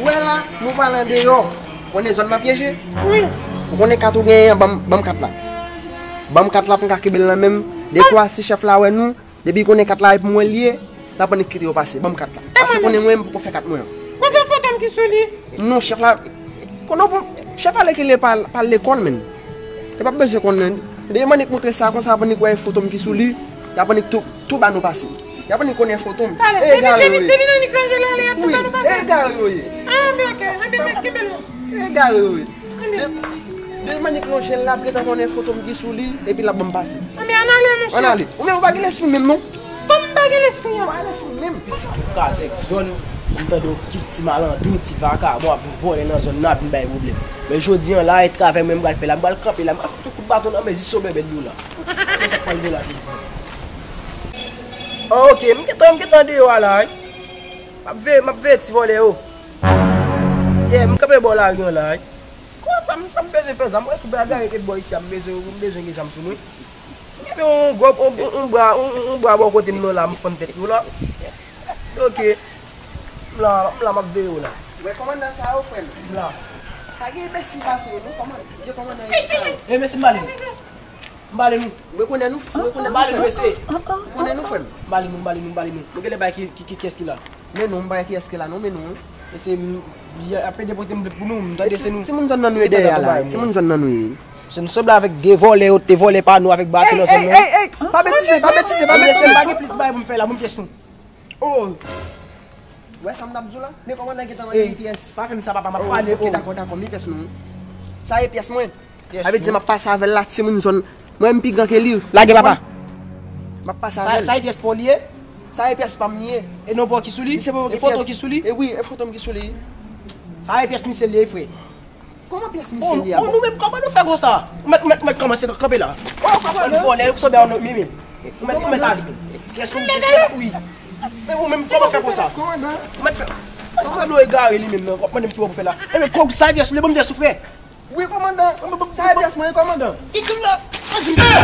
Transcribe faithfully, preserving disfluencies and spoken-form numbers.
Ou wè la, nou pral andeyò. Ou konnen zòn nan pyeje? Wi. Ou konnen kat ou genyen an, ban m, ban m kat la. Ban m kat la pou m ka kenbe l nan men m. Dekwa, si chèf la wè nou, depi l konnen kat la e pou mwen l ye, l ap annik kite yo pase. Ban m kat la. Paske konnen mwen, m poko fè kat mwen an. Bon, se foto m ki sou li. Non, chèf la, konnen w bon, chèf la lè ke li pa, pa lekòl, menm. Yo p ap bezwen konnen. Depi m annik montre sa konsa, ap annik wè foto m ki sou li, y ap annik tou, tou ba nou pase. Y ap annik konnen foto m. Talè, e depi, gare depi, yo ye. Depi nan nik lonje l ale, y ap tou ba nou pase. Wi, e gare yo ye. Ah, men ok, men, men, men, kenbe l non. E gare yo ye. Depi, depi m annik lonje l la, ap gentan konnen foto m ki sou li, epi l ap ban m pase. Ann ale, monchè. Ann ale. Ou menm ou pa gen lespri menm, non. Kòm m pa gen lespri an. Ou pa gen lespri menm. Ti boukazèk zòn, m tande w ki ti malandren, ti vakabon ap vin vòlè nan zòn nan, ap vin bay pwoblèm. Men jodi an la, e travay mwen m pral fè la, m pral kanpe la, m pral fout yon kout baton nan men zis yo bèbèt yo la. Konsa k pral gen la jodi an. Oh, ok, m gentan, m gentan deyò a la, wi. M ap veye, m ap veye ti vòlè yo. Yeah, m kanpe bò lari an la, wi. Konsa, m, sa m bezwen fè zam, mwen tou bagay rete bò isi a, m bezwen, m bezwen gen zam sou mwen. M gen yon gwo, yon, yon, yon bra, yon, yon, yon bra bò kote m nan la, m fann tèt yo la. Ok. M la, m la, m ap veye w la. Wè kòmandan sa yo, frè m. M la. Pa gen enbesil pase yo, non, kòmandan. Gen kòmandan enbesil sa yo. Enbesil, m ale. M ale nou. Mwen konnen nou, mwen konnen nou, frè m. Mwen konnen nou, frè m. M ale nou, m ale nou, m ale nou. Mwen genlè bay ki, ki, ki, kiyès ki la. Men non, m pa wè kiyès ki la, non, men non. E se, y ap pede pote m pou nou, m tande se nou. Timoun zòn nan nou ye dèyè a la. Timoun zòn nan nou ye. Se nou sanble avèk de vòlè yo te vòlè pa nou avèk bato nan zòn nan. Ey, ey, ey, pa betize, pa betize, pa betize. M pa gen plis bagay pou m fè la, pou m pyès nou. Oh. Wè sa m t ap di w la? Men kòmandan gentan nan mi pyès. Pa fè m sa, papa, m ap pale. Ok, dakò, dakò, mi pyès nou. Sa e pyès mwen. Sa vle di m ap pase avè l la, timoun zòn. Mwen m pi gran ke li. Lage, papa. M ap pase avè l. Sa e pyès pa w li ye? Sa e pyès pa m li ye. E non pa w ki sou li? E foto ki sou li? E wi, e foto m ki sou li. Sa e pyès misye li ye, frè. Kòman pyès misye li a? Bon, nou menm, kòman nou fè konsa? Ou mèt, ou mèt, ou mèt kòmanse kanpe la. Oh, kòmandan. Ou vòlè, ou sanble a yon nonm menm. Ou mèt, ou mèt ale. Pyès ou, pyès ou, wi. Men ou menm, kòman fè konsa? Kòmandan. Ou mèt fè. Sa sanble yon egare li menm nan. W ap mande m ki bò pou fè la. E men, kòm sa e pyès ou li, ban m pyès ou, frè. Wi, kòmandan. Sa e pyès mwen, kòmandan. Ki krim la? Ki krim sa?